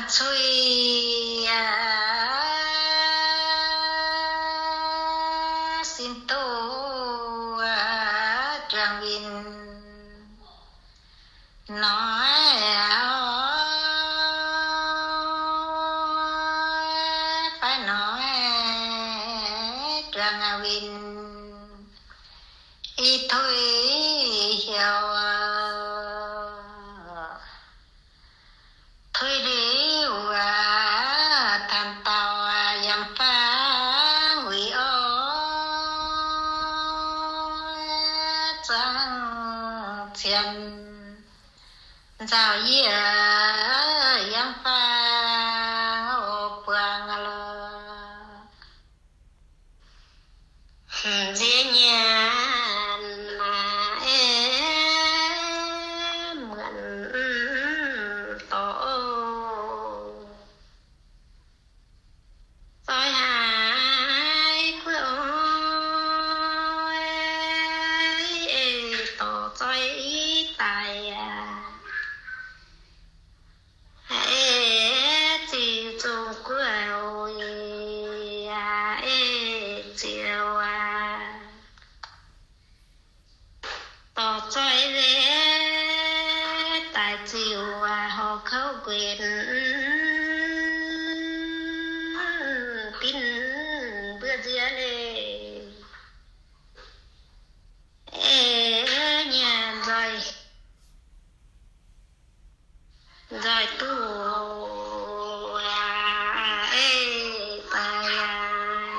Cui sin duqv juangc winh noiv, fai noiv juangc winh, i tuix heuc tuix liuz, tanh dauh yiem fang wuic oc, zangv cien nzauh yie yiem fang oc buangh lorqc. Nziex nyanc muonc dorc zoih haiz guoqv oc, dorc zoih daic aqv. Ziux zungh guoqv oc, ziux aqv. Dorc zoih nzeix daic ziux aqv, horpc kouv nquenc binv mbuo nziex leiz. Ei nyanc nzoih, nzoih duqv aqv, ei daic aqv.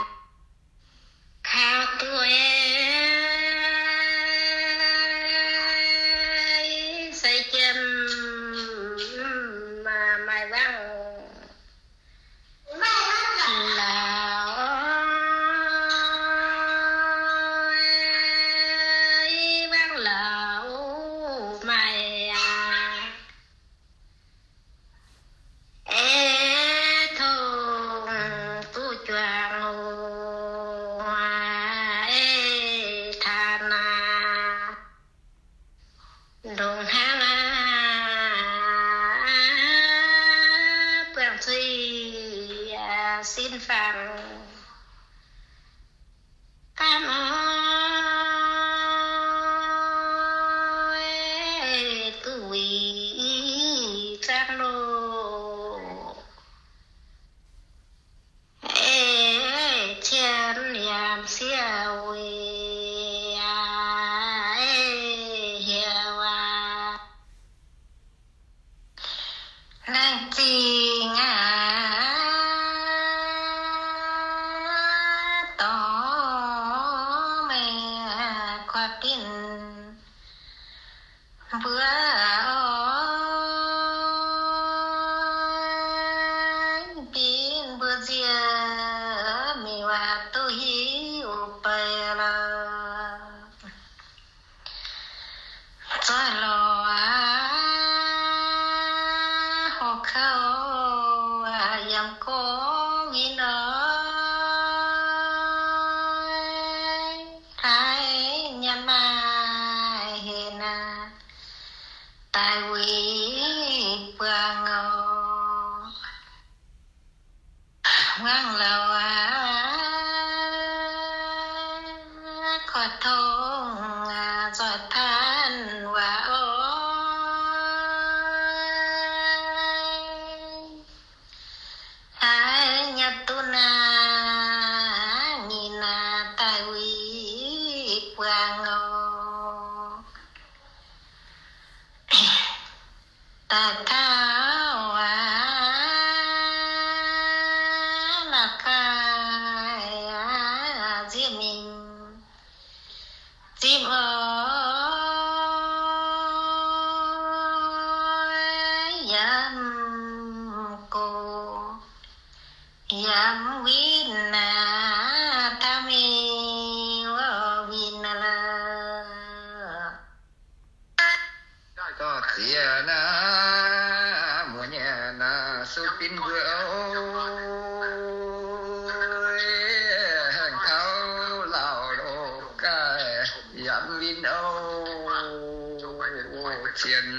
Kaux duqv ei sai jiem maaih wangv lauh, wangv lauh maaih aqv. Ei tong duqv juangc oc, ei taan aqv. Ndongc hnangv aqv, buangh zuiz sin fangx gaamv oc, duqv wuic zaangv loh. Ei cien yaac siev weic aqv, ei heuc aqv. Laengz zingh aqv, dorc meih kuaaiv binc mbuo oc, binc mbuo nziex mingh waac duqv hiuv beic lorqc. Zoih lorqc aqv, horpc kouv yiem gorngv winh oc, hlaaix nyanc maaih henv aqv, daaih wuic buangh oc. Wangv lauh aqv, korv tongx aqv, zoih taanv waac oc. Hlaaix nyei duqv naaiv nyic naaiv daaih wuic buangh oc. Daaih taux aqv, la'kuaih aqv, nziex mingh zipv oc, yiem gox yiem winh aqv, taux mingh wuov winh aqv lorqc. Dorh ziex naaiv muoz nyanc naaiv suv binv mbuo oc, haengh taux lauh loz gaaih yaac mv winh oc, cien.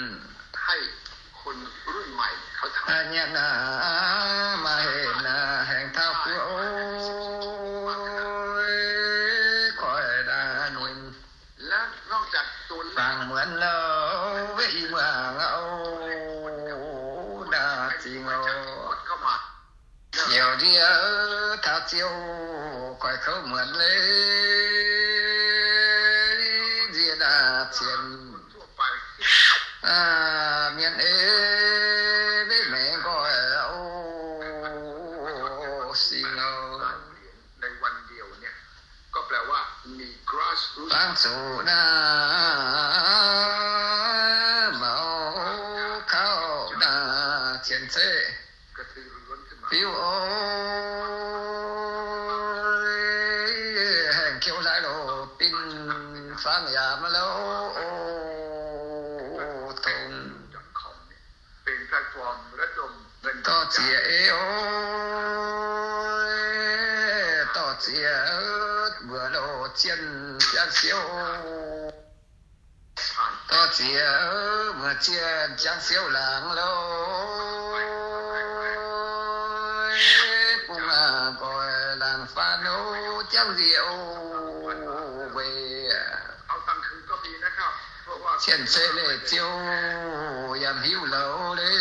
Nyanc naaiv maaih henv naaiv haengh taux guoqv, koi naaiv ninh bangc muonz louh, i muangx oc, naaiv zingh oc. Youc ndie taux ziouc, koi kouv muonz leiz, nzie naaiv cien mienh ei, maiv maengx nqoi oc, singx oc. Bangv zuqc naaiv maux kauv naaiv cien-ceqv fiuv oc, haengh kiouv hlaaix loz bin fangx yaac maiv louh oc, tongx dorh ziex ei oc, dorh ziex mbuoqc loz cien jangv siouv. Dorh ziex mbuoqc cien jangv siouv laangz loh, bung nqoi laangz faanv oc, jangv nzie oc, weic cien-ceqv leiz ziouc yaac hiuv louh leiz,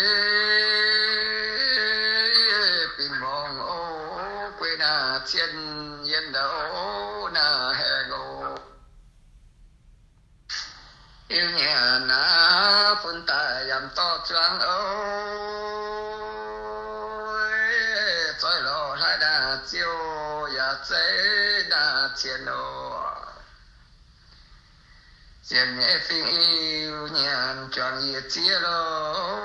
bingx mborngx oc, guei naaiv cien yien ndau naaiv haengh oc. Iu nyanc naaiv fun daaih yaac dorh zuangx oc, zoih lorz hlaaix naaiv ziouc yaac zeiv naaiv cien oc. Ziepc nyeic fingx iu nyanc juangc yiec zieqv loh,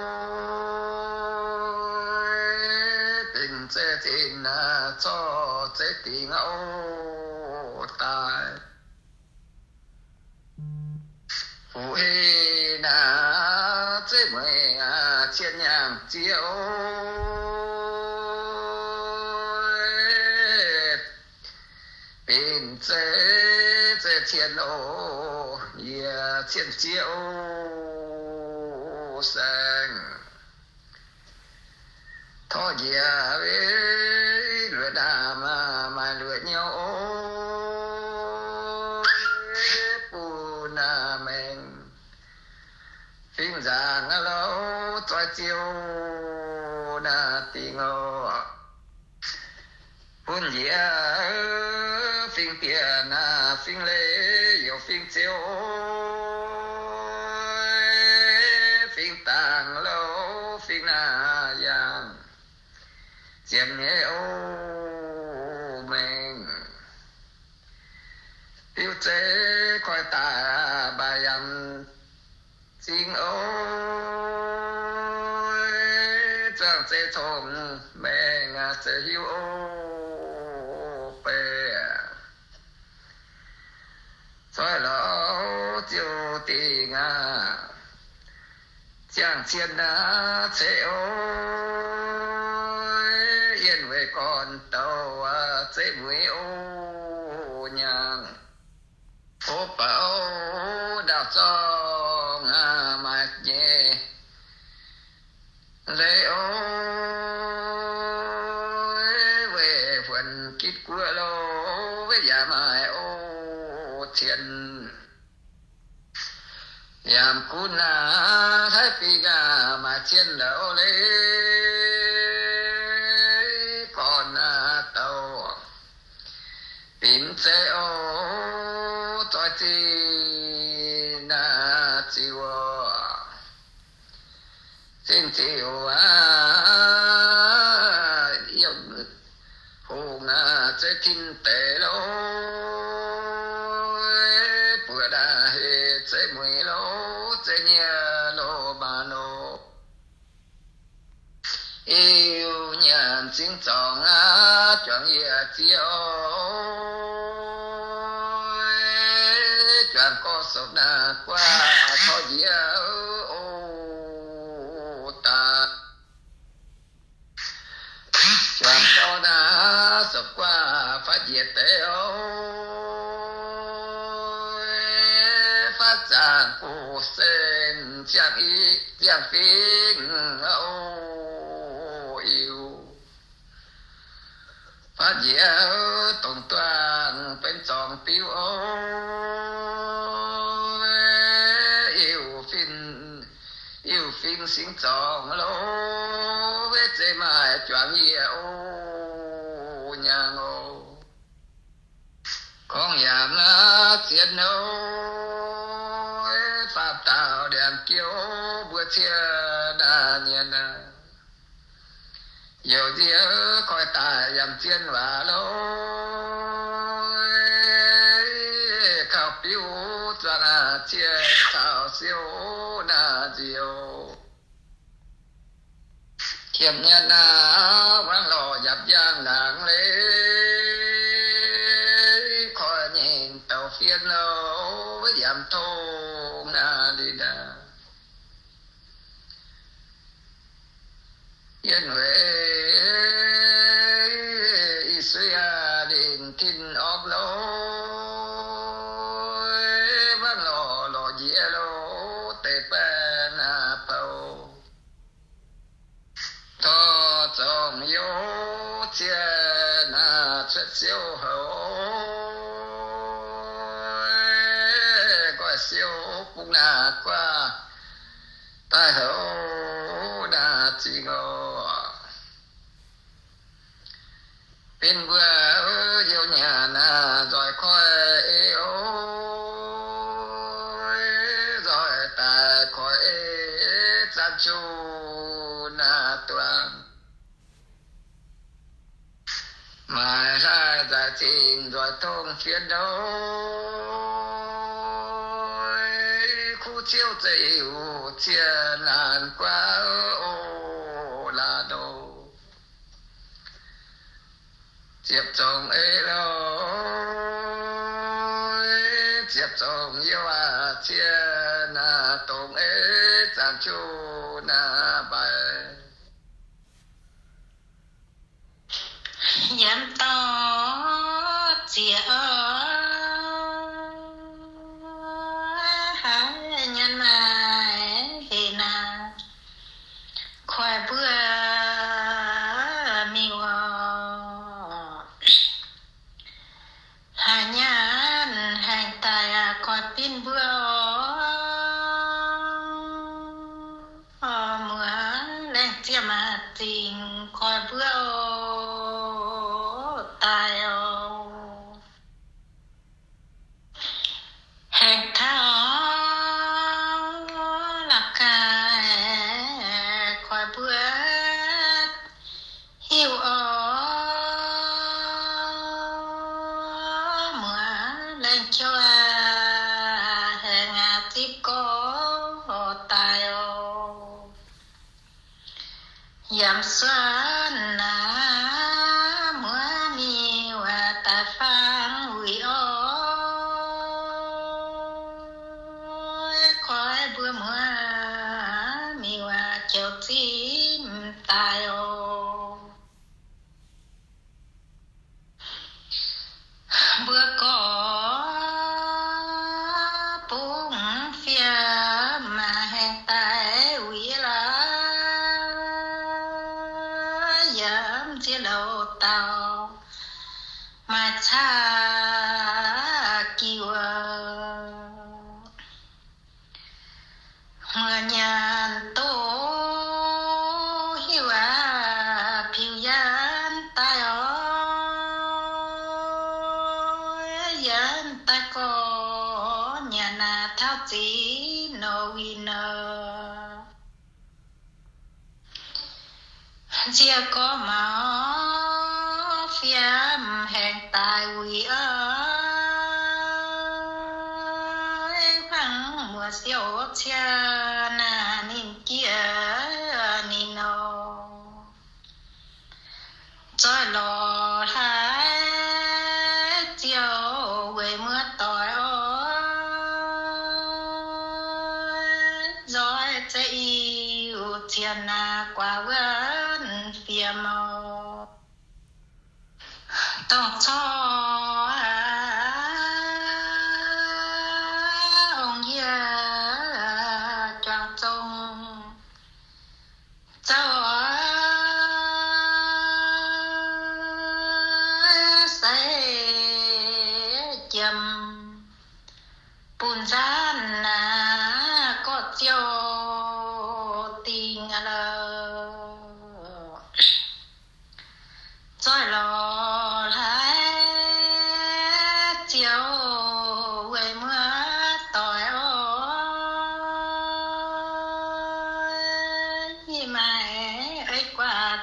bingx zeiv zinh naaiv corc zeiv dingc oc daaih. Fuqv hei naaiv zeiv mueiz cien nyaangc zieqv oc, bingx zeiv, zeiv cien oc, yiec cien zieqv oc, saeng. Torv njiec luoqc ndaamv maaih luoqc nyouv oc, bun maengx fingx nzaangc louh zoih ziouc naaiv dingc oc. Bun njiec fingx bieqc naaiv fingx leiz youc fingx ziouc, fingx dangc louh fingx naaiv yangh. Ziepc nyeic oc maengx, biuv zeiv koi daaih mbaih yaac zingh oc, zuangx zeiv cong maengx zeiv hiuv oc, beiv zoih lorz ziouc dingc aqv. Ziangh cien naaiv ceix oc, yienh weic gorn douc zeiv mueiz oc, nyaangc hopv baac oc, ndaauh zorngh maaih nyei leiz oc, weic huonx gitv guoqv loh, weic yaac maaih oc cien. Yaac gunv naaiv hlaiv fingx maaih cien ndau leiz gorn douc, binc zeiv oc, zoih zinh ziouc, zinh ziouc aqv, yiem hungh zeiv tin deic loh, buoqc naaiv heh zeiv mueiz loh, zeiv nyei loh maah loh. Iu nyanc zingh zorngx aqv, juangc yiec zieqv oc, juangc gorx sopc naaiv guaax torv njiec oc daaih. Juangc dorh naaiv sopc guaax fatv njiec deix oc, fatv zaangc guv sen ziangh i, ziangh fingx oc. Njiec dongh duangh benx zorngx biuv oc, iu-fingx, iu-fingx singx zorngx loh, zeiv maaih juangc yie oc, nyaangh oc. Gorngv yaac naaiv zien oc, faam dauh ndiangx-jiex mbuo cien naaiv nyienh aac, youc nzie koi daaih yaac zien waac loh, kauv biuv zuangx aac cien caux siou naaiv nziouc. Qiemx nyei naaiv wangv lorh yaac njang ndaangc leiz, koi nyei douc fien loh, yaac tongx naaiv ndin aac, yien weic i suiv aac ninh tin orv loh, wangv lorh lorh njiec loh, deix baeng naaiv poux. Dorh zongh youh cien naaiv cuotv siou houc, nqoi siou bung naaiv guaav daaih houc naaiv zingh oc. Binv mbuo youh nyanc naaiv nzoih koi ei oc, nzoih daaih koi ei zaanv juqv naaiv duangh. Maaih hlaaix nzaaih zingh nzoih tongx fien loh, kuv ciouv zeiv iu cien naanc guaav oc, laaix ndoh. Ziepc zongh ei loh, ziepc zongh youh aac cien naaiv dongh ei zaanv juqv naaiv mbaih. Yiem dorh ziex oc, haaix nyanc maaih heh naaic, koi mbuo miuc oc. Haaix nyanc haengh daaih koi binv mbuo oc. Muoz laengz zieqv maaih zingh koi mbuo oc, daaih oc. Haengh taux la'gaaih koi mbuo hiuv oc. Muoz laengz qouv aac, haengh aac zipv gorx daaih oc. Yiem suonv naaiv muoz miuc daaih faang wuic oc. Koi mbuo muoz miuc joux zipv daaih oc. Mbuo gorx bungx fiem haengx daaih wuic laaix, yiem nziex louh dauh maaih caa giuv. Muoz nyanc doz hiuv aac, piux yaanv daaih oc. Yaanv daaih gorx nyanc aac, taux zinh nor winh nor. Nziex gorx maux fiem haengx daaih wuic oc. Hnangv muoz siou cien naaiv ninh jiex ninh nor. Zoih lorz hlaaix ziouc weic muoz doic oc. Nzoih zeiv iu cien naaiv guaax wuonv fiem oc. Dongh corc ong yie juangc zong zouv oc.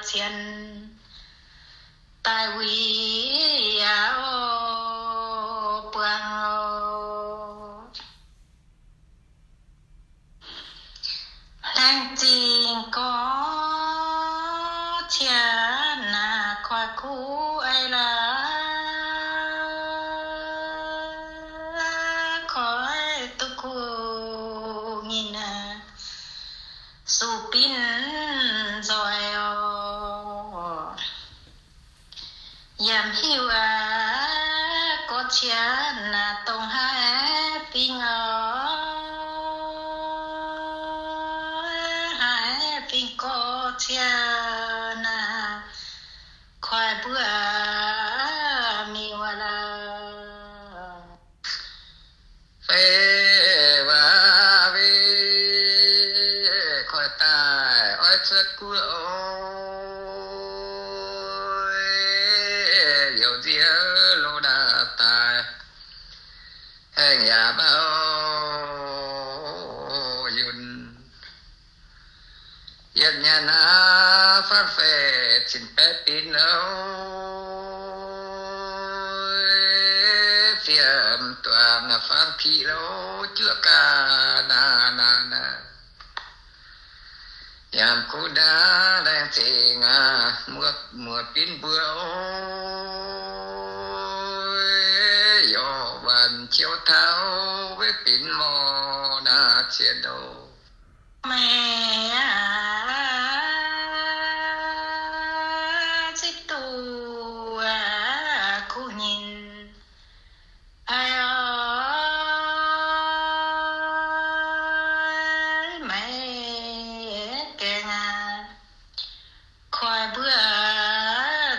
cien daaih wuic yaac oc buangh oc. Laengz zingh gorx cien naaic, koi kuv ei laaix, koi duqv kuv nyei naaic, zuqc binv nzoih oc. Yaac mv hiuv aqv, gorx cien naaic dongh haaix fingx oc, haaix fingx gorx cien naaic, koi mbuo mingh wuov laaix. Fei waac wei, koi daaih oix cuotv guoqv oc. Youc nziex loz-ndaaih daaih, haengh yaac mauv yunh. Yietc nyanc aqv, fangv feix cin-baeqv binv louh, fiem duangc fangv piqv louh, juoqv gaax naaic naaic naaic. Yaac kuv naaiv laengz zingh aqv, muoz, muoz binv mbuo oc. Yorc waanc ciouv taux weic binv morc naaic cien oc. Meih aac, zipv duqv kuv nyinh, aa, meih gaengh aqv, koi mbuo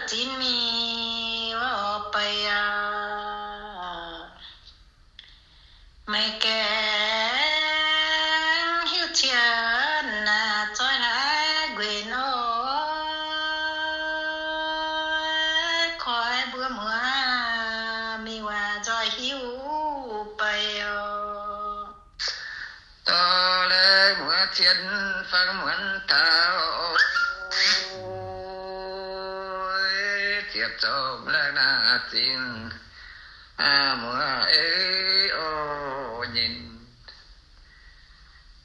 zinv mingh wuov beiv aqv. Meih gaengh hiuv cien naaic, zoih hlaax nquenc oc, koi mbuo muoz mingh waac nzoih hiuv beiv oc. Dorh laengz muoz cien fangx muonz taux, ziepc zomc laengz naaic zingh muoz ei oc nyinh.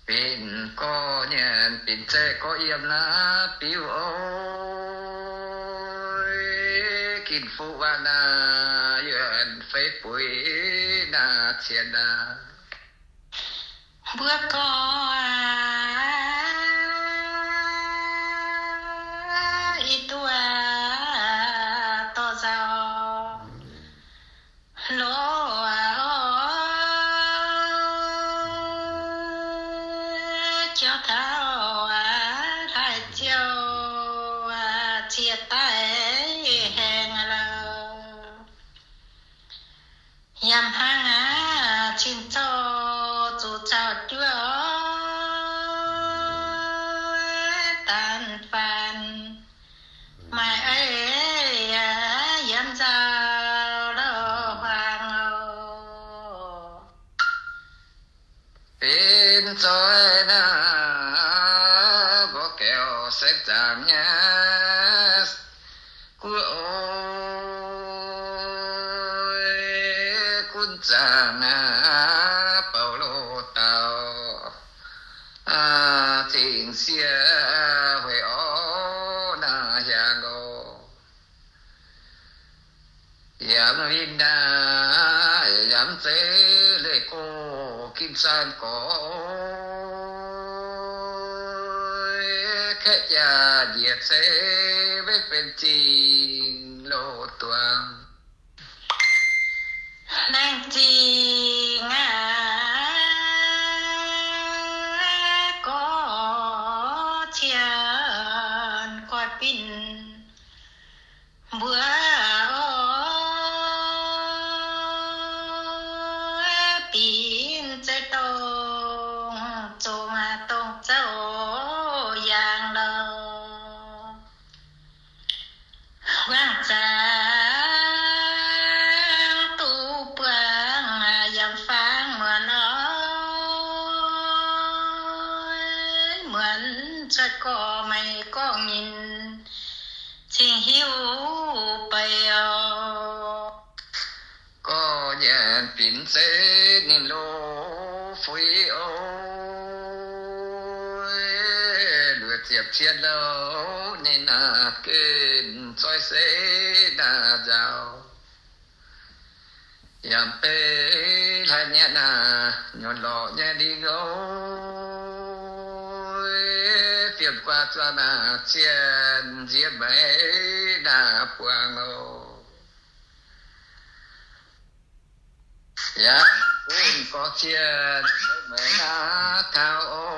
Binc gorx nyanc binc zeiv gorx yiem naaiv biuv oc, ginv fuqv waac naaic yuonc feix buix naaic cien naaic. Mbuo gorx aac, ih duqv dorh nzauh loz oc, jauv taux haaix ziouc cie daaih haengh lorqc. Yaac hnangv aqv, cing-nzauh zuqc zaux juov oc, 但凡 maaih ei yaac yiem nzauh lorqc huaang oc. Benx zoih naaic mborqv gaengh saeng-zaangc nyei guoqv oc, gunv zaangc aac, Baulo dauh zingh sieqv hueic orv naaic hiaangx oc. Yaac mv linh naaic, yaac mv zeiz leih go ginv zaanv gorx, kaeqv jaax njiec ceix weiv benx zingh loz-duangc. Laengz zingh aac, gorx cien koi binc mbuo oc, binc zeiv dongh zongc dongh zouv yangh lorqc. Wangc zaangc duqv buangh yaac fangx muonz oc, muonz cuotv gorx meih gorngv nyinh. cingx hiuv beiv oc. Gorx nyanc binc zeiv ninh loz-fuix oc. Luoqc ziepc cien louh ninh naaic gen zoih se naaic nzaaux. Yaac beiv hlaax nyanc naaic nyuonh lorqc nyei lingh oc. Fiem guaax zuangx naaic cien nziex meix naaic buangh oc. Yaac bun gorx cien meix naaic taux oc.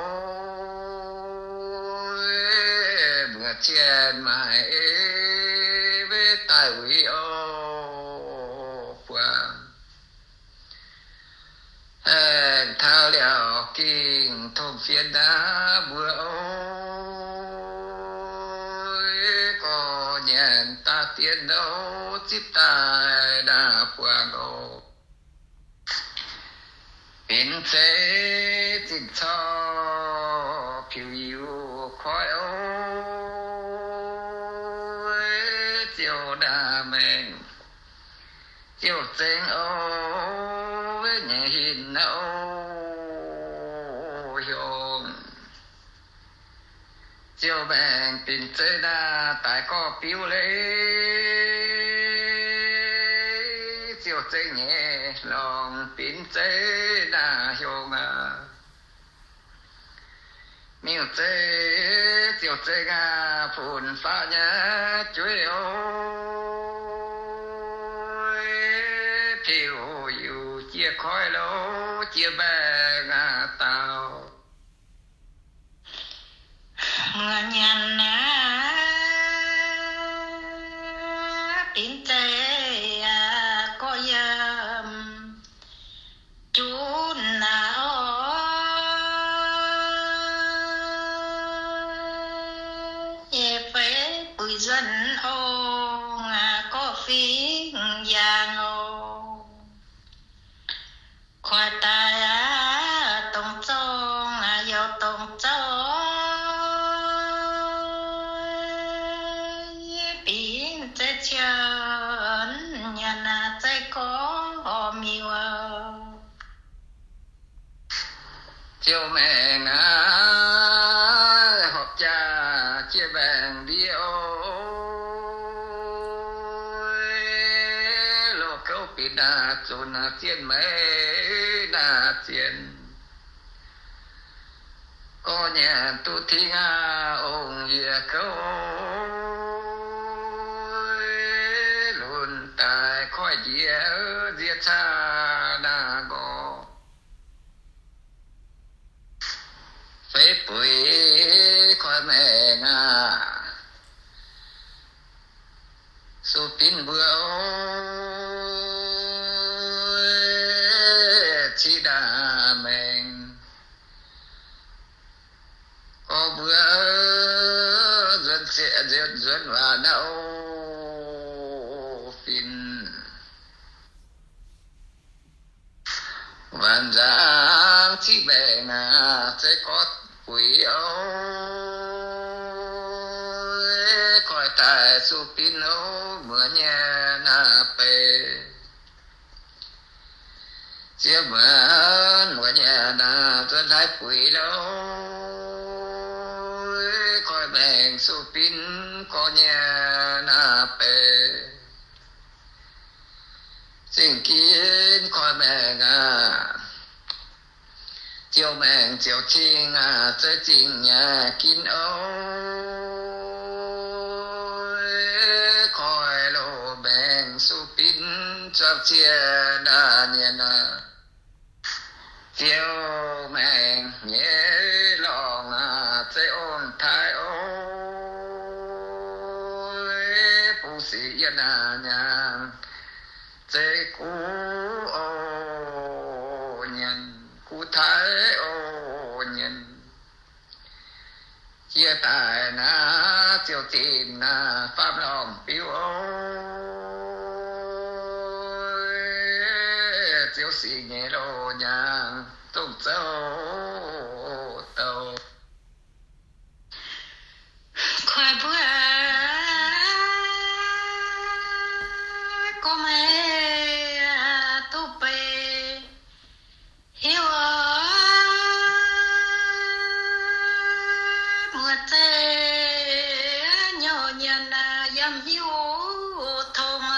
Muoz cien maaic ei daaih wuic oc buangh. Aengx taux liaauc gingh tong fienx naaic mbuo oc. Gorx nyanc daaih dien louh zipv daaih naaic buangh oc. Binc zeiv zinh corc piux yiuc koiv oc. Ziouc naaic maengc ziouc zengx oc. Nyei hinc naaic oc hiongx. Ziouc maengc binc zeiv naaic daaih gorx-biuv leiz. Ziouc zengx nyei longc binc zeiv naaic hiongx aqv. Miuc-zeiv ziouc zengx aqv, fun-faqv nyei jueiv oc. Piux yiuc jiex koiv louh jiex mbaengx aqv dauh. Muoz nyanc naaic binc zeiv aqv, gorx yiem junv naaic oc. Nyei feix buix nzuonx ong aqv, gorx fingx yaangh oc. Koiv daaih aqv, dongh zorng aqv, youh dongh zorng. Binc zeiv cien nyanc aqv, zeiv gorx miuc. Ziouc maengc aqv, horpc jaax jiex maengc ndie oc. Loz-gouv binc aqv, zunc aqv, zien meix naaic zien. Gorx nyanc duqv tingx aqv, ong-yie gouv oc. Lunx daaih koiv njiec nziex caa naaic nqorngv. Feix buix koiv maengc aqv, su binv mbuo oc. Ciqv ndaangc maengc gorx mbuo nzuonx, nzuonx waac naaiv oc. Finx waanc nzangc ciqv maengc aqv, zeiv gorx buix oc. Koiv daaih su binv oc, muoz nyanc naaic beiv. Ziouv muonz muoz nyanc naaic nzuonx hlaaix buix loh. Koiv maengc su binv gorx nyanc naaic beiv. Zingh ginv koiv maengc aqv. Ziouv maengc ziouc cing aqv, zeiv zingh nyanc ginv oc. Koiv loz maengc su binv zuangx cien naaic nyanc aqv. Ziouv maengc nyei lorngc aqv, zeiv ong-taaix oc. Bungx sic yiem naaic nyanc, zeiv guv oc nyanc, guv taaix oc nyanc. Jiex daaih naaic ziouc zinc naaic faam lorngc biuv oc. Ziouv sic nyei loz nyaangc dongh zouv douc. Koiv mbuo hiuv tong,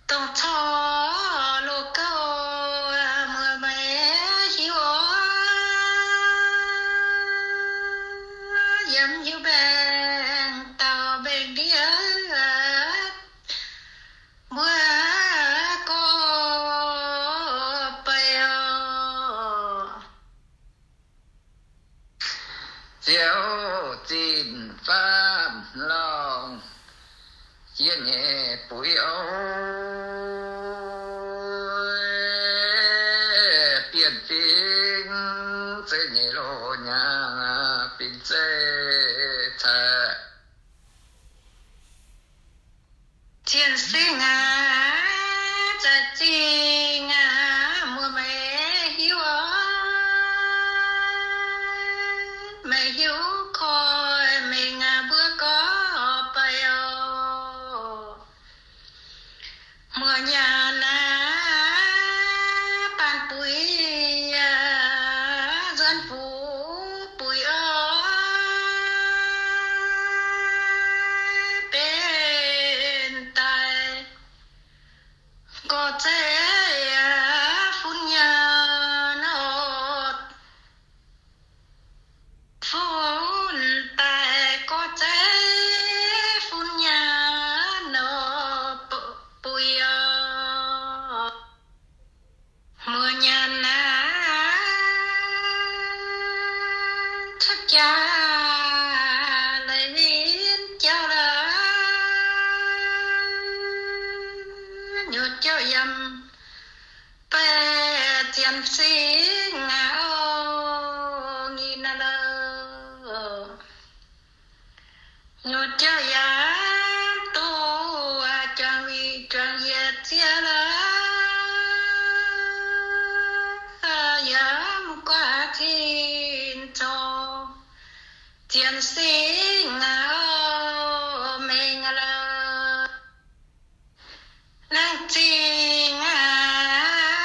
dongh corc loz-gouv muoz-meix hiuv oc, yiem hiuv mbaengx-dauh mbaengx-ndiev mbuo gorx-baix oc. Ziouv zinh faam lorngh jiex nyei buix oc, bienh fingx zeiv nyei loz-nyaang, bingx zeiv cai. Zien singx aac, zaaix zingh aac, muoz-meix hiuv oc, meih hiuv koi mengh aac, mbuo gorx-baix oc. Muoz-nyanc aac, baanh buix yaac nzuonx fuqv buix oc, benx daaih gorx-zeiv fun nyaanh oc. Fun daaih gorx-zeiv fun nyaanh oc, buix oc. Muoz-nyanc aac, cuotv jaax laaix win jauv lorqc, nyuoz jauv yiem baeqc zien singx aac oc, nginh aac lorqc. Nyuoz jauv yaac duqv juangc wih juangc yiec zieqv lorqc, yaac mv guaax tin zoux zien singx aac oc, mengh aac lorqc. Laangh zingh aac,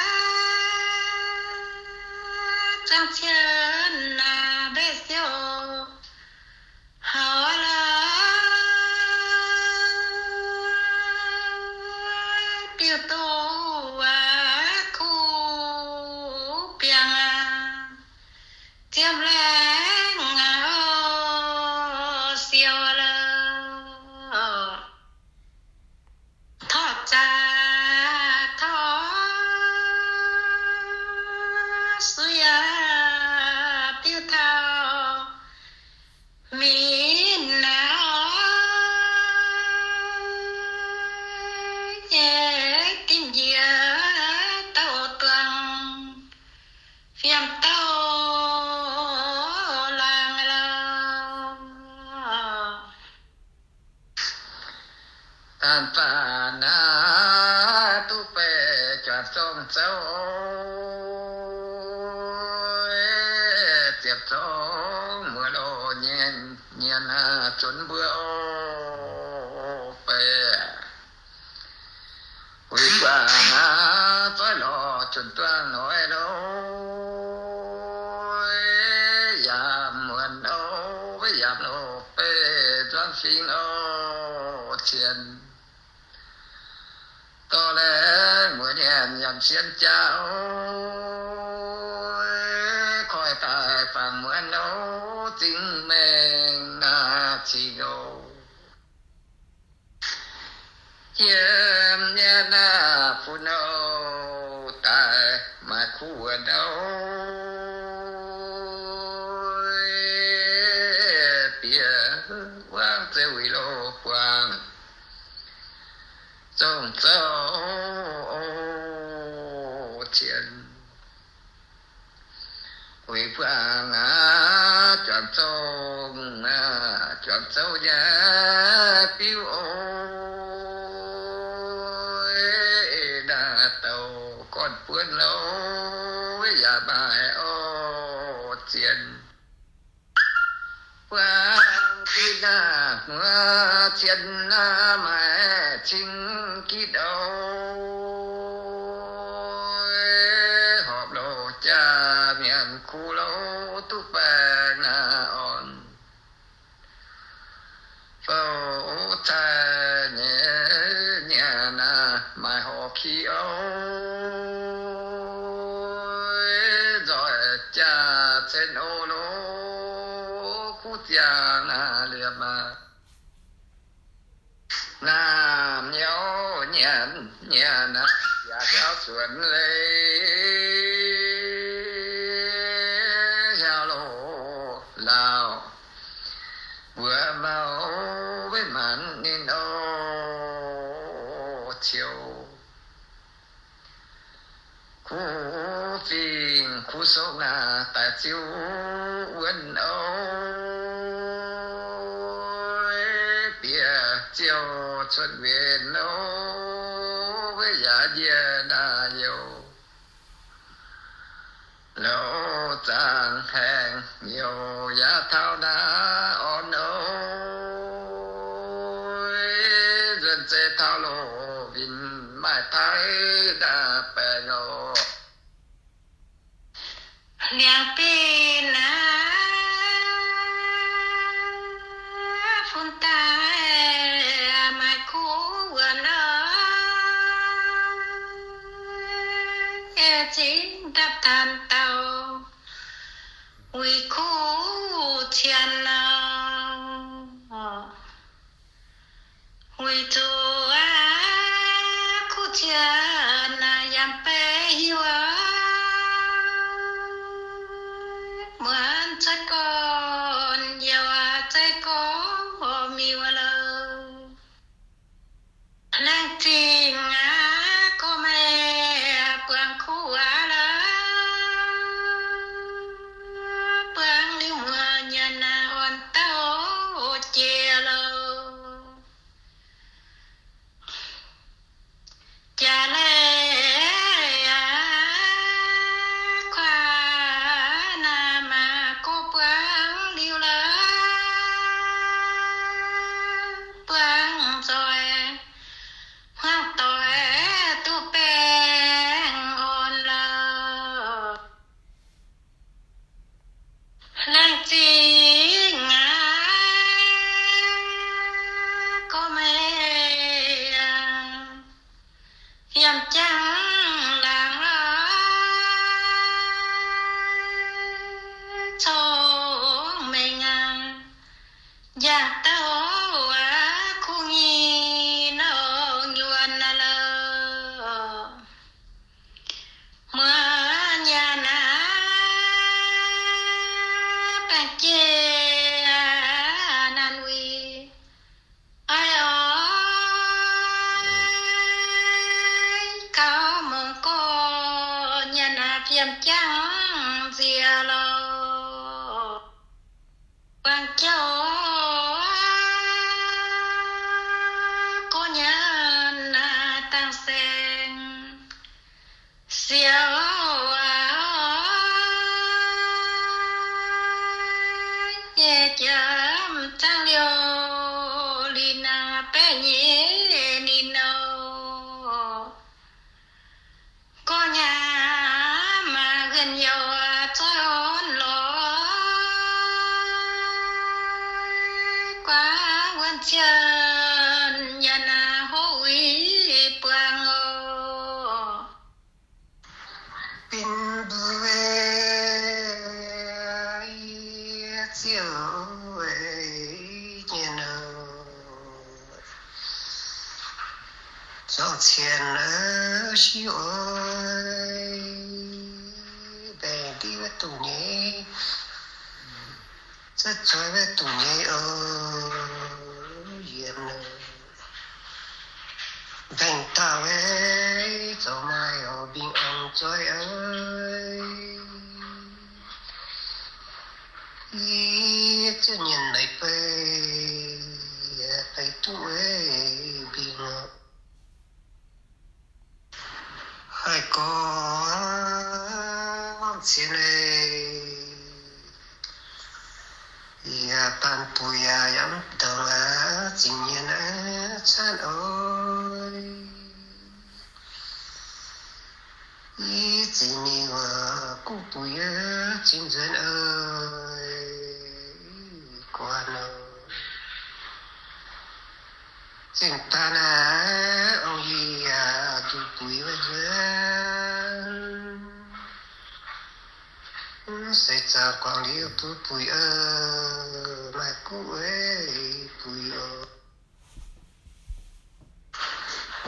zaangc cien aac, mbaeqc siou haux lorqc, biuv duqv aac, kuv biangh aac, ziepv laangh aac, oc, siou lorqc. Torqv zaqc torqv suiv aac, biuv taux minv aac, nyei dimh njiec dauh duangh fiem dauh laangh lorqc. Daanh faanh aac, duqv baeqc juangc zong zouv, ziepc zong muoz loz-nyienx nyienx aac, zunc mbuo oc, baeqc wuic guangc aac, zoih lorz zunc duangh noic loz, yaac muonc oc, yaac loz-beiv nzuangv fingx oc, cien dorh laengz muoz-nyanc yaac sien jaax oc, koi daaih fangx muonc oc, zingh mengh naaiv cingx oc. Yiem nyanc naaiv funx oc, daaih maaih kuv wuonc oc, bieqc wangv zeiv wuic loz buangh zong zouv oc, cien wuic buangh aac, juangc zong aac, juangc zouv nyei biuv oc, naaiv douc gorn-buonv loz yaac maaih oc, zien buangh gitv naaiv hmuoqv, zien naaiv maaih cing gitv oc, horpc loz jaa mienh kuv loz duqv baengh naaiv orn. daaih nyei nyanc naaic maaih horc ki oc, nzoih jaax cen oc loh, kuv ziangx naaic liepc maah. Naamh nyouz nyanc nyanc naaic yaac hiauv suonx leiz hiauv loh lauh. Mbuo mauv weic maanc ninh oc, ciouv kuv fingx kuv sokv naaic daaih ziouc wuonv oc, bieqc ziouc cuotv nquenc oc, weic yaac njiec naaic youh louc zaangc haengh youh yaac taux naaic orn oc, nzuonx zeiz taux loh winh maaih taaix naaic baengh oc. Liangx-binc aac, fun daaih maaih kuv wuonc oc, zingx dapv daanh dauh wuic kuv cien oc. Weic zuqc aac, kuv cien naaic yaac mv bei hiuv, muonz zeiv gorn youh aac, zeiv gorn miuc lorqc. Laengz zingh aac, gorx mienh buangh kuv aac lorqc, buangh liuz muoz nyanc naaic orn dauh jiex lorqc. Jaax leiz aac, kuaax naaic maaih gorx buangh liuz lorqc, buangh nzoih hmuangv doic duqv baengh orn lorqc. Laengz zingh aac, gorx mienh aac, yiem jangx laangz lorqc, cong-mengh aac, yangh douc aac, kuv nyei nouh nyuonh naaic lorqc. Muoz nyanc aac, baengh jiex naanc wuic, oix oix gaux mungz gorx nyanc aac, fiem jangv nziex lorqc. Buangh jauv gorx nyanc aac, dangh saeng siou aac, nyei jaax zangv liouh linh aac, baeqv nyei ninh oc. Gorx nyanc aac, maaih wuonh youh zorqv orn lorqc, guaax wuonh cien nyanc aac, hov uix buangh oc. Bin mbuo ziouc nyei nouh, zorqv cien siou oix, baengh diqv wuov dongh nyei, zorqv zueiz wuov dongh nyei oc, yienx nouh. Baengh dauh oix, zoux maaih oix mbing ong zueiz oix, yie ziouc nyienx meix beiv, beiv duqv oix mbing oc. Haih gorngv cien leiz, yaac baan buic yaac yaac mv dongz aqv, zingh nyienx aqv, caanv oix. Yie zingh ninh waac guv buic yaac zingh nzuonx oix, guan oix. Zinh baan aac, ong-yie yaac duqv buix wuov nzuonx. Seix zaangc guangc liuz duqv buix oc, maaih guv weic buix oc.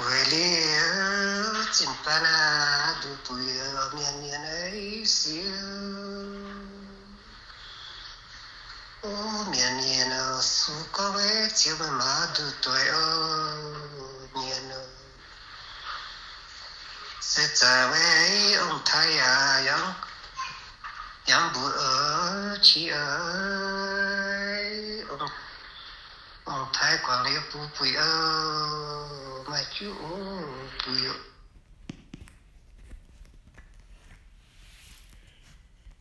Weic liuz zinh baan aac, duqv buix oc, mienh mienh aac, siu. O mienh mienh oc, su gorngv weic ziouc meih maaz duqv doic oc, mienh oc. Se zaaix weic ong-taaix yaac yangh, yangh mbuox oc, qiex oc, ong-taaix guangc liuz bun buix oc, maaih juv oc, buix oc.